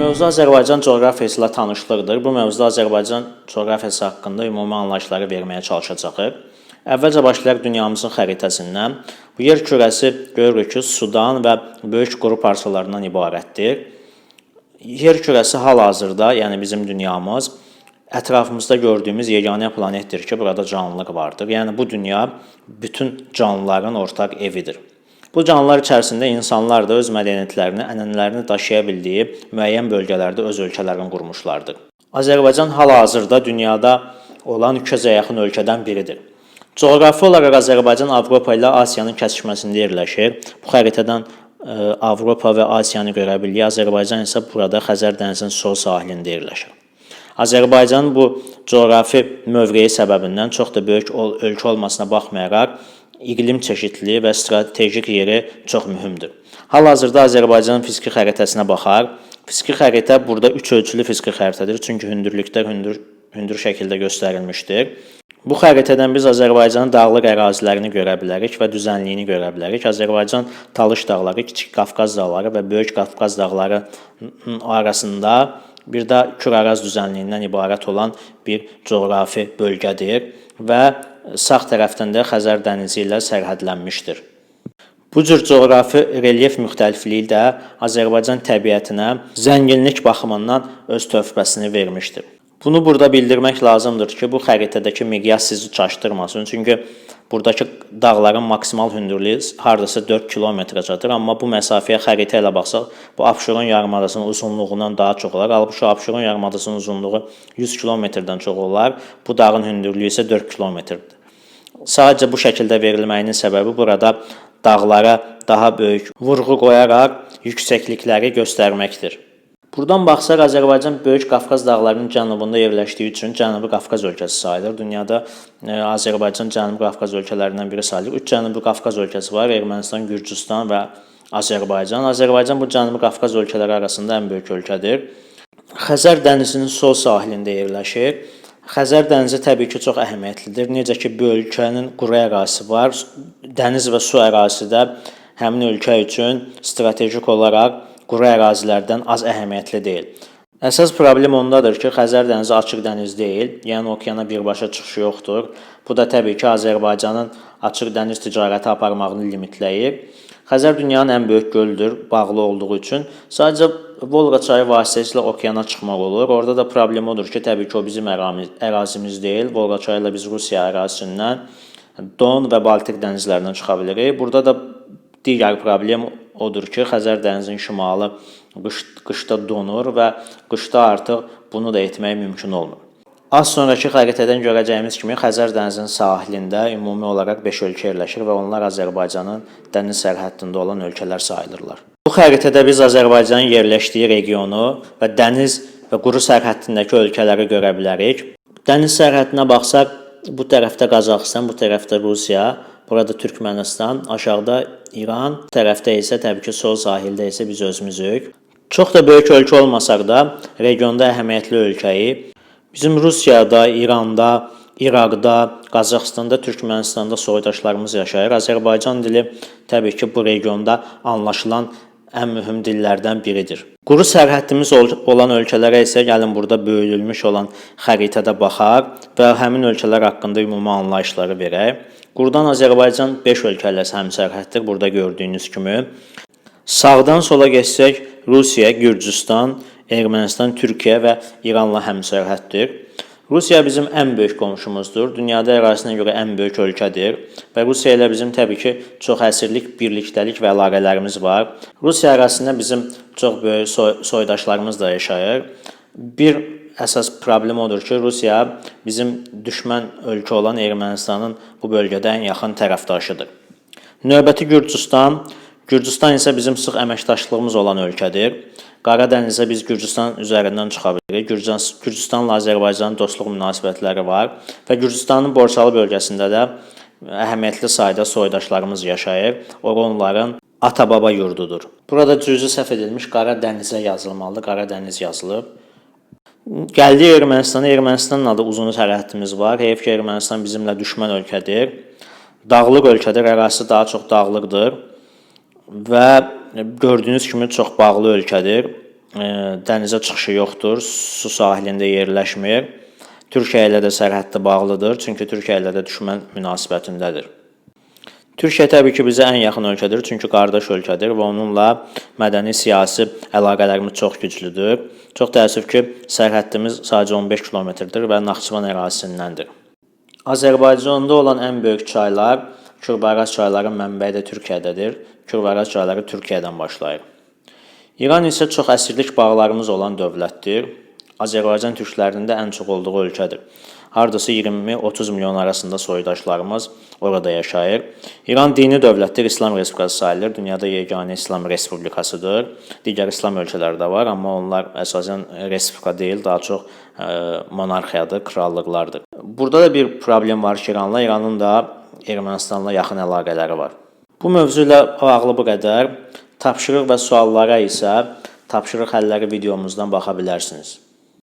Mövzu Azərbaycan coğrafiyası ilə tanışlıqdır. Bu mövzuda Azərbaycan coğrafiyası haqqında ümumi anlayışları verməyə çalışacağıq. Əvvəlcə başlayaq dünyamızın xəritəsindən. Bu yer kürəsi görürük ki, sudan və böyük quru parçalarından ibarətdir. Yer kürəsi hal-hazırda, yəni bizim dünyamız ətrafımızda gördüyümüz yeganə planetdir ki, burada canlılıq vardır. Yəni bu dünya bütün canlıların ortaq evidir. Bu canlılar içərisində insanlar da öz mədəniyyətlərini, ənənələrini daşıya bildiyi müəyyən bölgələrdə öz ölkələrini qurmuşlardır. Azərbaycan hal-hazırda dünyada olan 300-ə yaxın ölkədən biridir. Coğrafi olaraq Azərbaycan Avropa ilə Asiyanın kəsişməsində yerləşir. Bu xəritədən Avropa və Asiyanı görə bilirik. Azərbaycan isə burada Xəzər dənizinin sol sahilində yerləşir. Azərbaycan bu coğrafi mövqeyi səbəbindən çox da böyük ölkə olmasına baxmayaraq iqlim çeşidliliyi və strategik yeri çox mühümdür. Hal-hazırda Azərbaycanın fiziki xəritəsinə baxaq. Fiziki xəritə burada üç ölçülü fiziki xəritədir, çünki hündürlüklər hündür şəkildə göstərilmişdir. Bu xəritədən biz Azərbaycanın dağlıq ərazilərini görə bilərik və düzənliyini görə bilərik. Azərbaycan Talış dağları, Kiçik Qafqaz dağları və Böyük Qafqaz dağları arasında bir də Kür-Araz düzənliyindən ibarət olan bir coğrafi bölgədir və sağ tərəfdən də Xəzər dənizi ilə sərhədlənmişdir. Bu cür coğrafi relyef müxtəlifliyi də Azərbaycan təbiətinə zənginlik baxımından öz töhfəsini vermişdir. Bunu burada bildirmək lazımdır ki, bu xəritədəki miqyas sizi çaşdırmasın. Çünki buradakı dağların maksimal hündürlüyü hardasa 4 kilometrə çatır, amma bu məsafəyə xəritə ilə baxsaq, bu Abşeron yarımadasının uzunluğundan daha çox olar. Halbuki Abşeron yarımadasının uzunluğu 100 kilometrdən çox olar. Bu dağın hündürlüyü isə 4 kilometrdir. Sadəcə bu şəkildə verilməyinin səbəbi burada dağlara daha böyük vurğu qoyaraq yüksəklikləri göstərməkdir. Buradan baxsaq, Azərbaycan Böyük Qafqaz dağlarının cənubunda yerləşdiyi üçün Cənubi Qafqaz ölkəsi sayılır. Dünyada Azərbaycan Cənubi Qafqaz ölkələrindən biri sayılır. 3 Cənubi Qafqaz ölkəsi var: Ermənistan, Gürcüstan və Azərbaycan. Azərbaycan bu Cənubi Qafqaz ölkələri arasında ən böyük ölkədir. Xəzər dənizinin sol sahilində yerləşir. Xəzər dənizi təbii ki, çox əhəmiyyətlidir. Necə ki, bu ölkənin quru ərazisi var, dəniz və su ərazisi də həmin ölkə üçün strategik olaraq quru ərazilərdən az əhəmiyyətli deyil. Əsas problem ondadır ki, Xəzər dənizi açıq dəniz deyil, yəni okeana birbaşa çıxışı yoxdur. Bu da təbii ki, Azərbaycanın açıq dəniz ticarəti aparmağını limitləyir. Xəzər dünyanın ən böyük gölüdür, bağlı olduğu üçün. Sadəcə Volqa çayı vasitəsilə okeana çıxmaq olur. Orada da problem odur ki, təbii ki, o bizim ərazimiz deyil. Volqa çayı ilə biz Rusiya ərazisindən Don və Baltik dənizlərindən çıxa bilirik. Burada da digər problem odur ki, Xəzər dənizinin şimalı qışda donur və qışda artıq bunu da etmək mümkün olmur. Az sonrakı xəritədən görəcəyimiz kimi Xəzər dənizinin sahilində ümumi olaraq 5 ölkə yerləşir və onlar Azərbaycanın dəniz sərhəddində olan ölkələr sayılırlar. Bu xəritədə biz Azərbaycanın yerləşdiyi regionu və dəniz və quru sərhəddindəki ölkələri görə bilərik. Dəniz sərhəddinə baxsaq, bu tərəfdə Qazaxıstan, bu tərəfdə Rusiya, burada Türkmənistan, aşağıda İran, bu tərəfdə isə təbii ki, sol sahildə isə biz özümüzük. Çox da böyük ölkə olmasaq da regionda əhəmiyyətli ölkəyik. Bizim Rusiyada, İranda, İraqda, Qazaxıstanda, Türkmənistanda soydaşlarımız yaşayır. Azərbaycan dili təbii ki, bu regionda anlaşılan ən mühüm dillərdən biridir. Quru sərhəddimiz olan ölkələrə isə gəlin burada böyüdülmüş olan xəritədə baxaq və həmin ölkələr haqqında ümumi anlayışları verək. Qurudan Azərbaycan 5 ölkə ilə həmsərhəddir, burada gördüyünüz kimi. Sağdan sola keçsək, Rusiya, Gürcüstan, Ermənistan, Türkiyə və İranla həmsərhəddir. Rusiya bizim ən böyük qonşumuzdur. Dünyada ərazisinə görə ən böyük ölkədir və Rusiya ilə bizim təbii ki, çox əsrlik birlikdəlik və əlaqələrimiz var. Rusiya ərazisində bizim çox böyük soydaşlarımız da yaşayır. Bir əsas problem odur ki, Rusiya bizim düşmən ölkə olan Ermənistanın bu bölgədə ən yaxın tərəfdaşıdır. Növbəti Gürcüstan. Gürcüstan isə bizim sıx əməkdaşlığımız olan ölkədir. Qara dənizə biz Gürcüstan üzərindən çıxa bilirik. Gürcüstanla Azərbaycanın dostluq münasibətləri var və Gürcüstanın Borçalı bölgəsində də əhəmiyyətli sayda soydaşlarımız yaşayır. Ora onların ata-baba yurdudur. Burada cüzi səhv edilmiş, Qara dənizə yazılmalıdır. Qara dəniz yazılıb. Gəldik Ermənistana. Ermənistanla da uzun sərhəddimiz var. Heyf ki, Ermənistan bizimlə düşmən ölkədir. Dağlıq ölkədir, ərazisi daha çox dağlıqdır və gördüyünüz kimi çox bağlı ölkədir. dənizə çıxışı yoxdur, su sahilində yerləşmir. Türkiyə ilə də sərhəddə bağlıdır, çünki Türkiyə ilə də düşmən münasibətindədir. Türkiyə təbii ki, bizə ən yaxın ölkədir, çünki qardaş ölkədir və onunla mədəni, siyasi əlaqələrimiz çox güclüdür. Çox təəssüf ki, sərhəddimiz sadəcə 15 kilometrdir və Naxçıvan ərazisindəndir. Azərbaycanda olan ən böyük çaylar Kür-Araz çayları mənbəyi də Türkiyədədir. Kür-Araz çayları Türkiyədən başlayır. İran isə çox əsrlik bağlarımız olan dövlətdir. Azərbaycan türklərinin də ən çox olduğu ölkədir. Hardasa 20-30 milyon arasında soydaşlarımız orada yaşayır. İran dini dövlətdir, İslam Respublikası sayılır. Dünyada yeganə İslam Respublikasıdır. Digər İslam ölkələri də var, amma onlar əsasən respublika deyil, daha çox monarxiyadır, krallıqlardır. Burada da bir problem var ki, İranla, İranın da Ermənistanla yaxın əlaqələri var. Bu mövzu ilə bağlı bu qədər. Tapşırıq və suallara isə tapşırıq həlləri videomuzdan baxa bilərsiniz.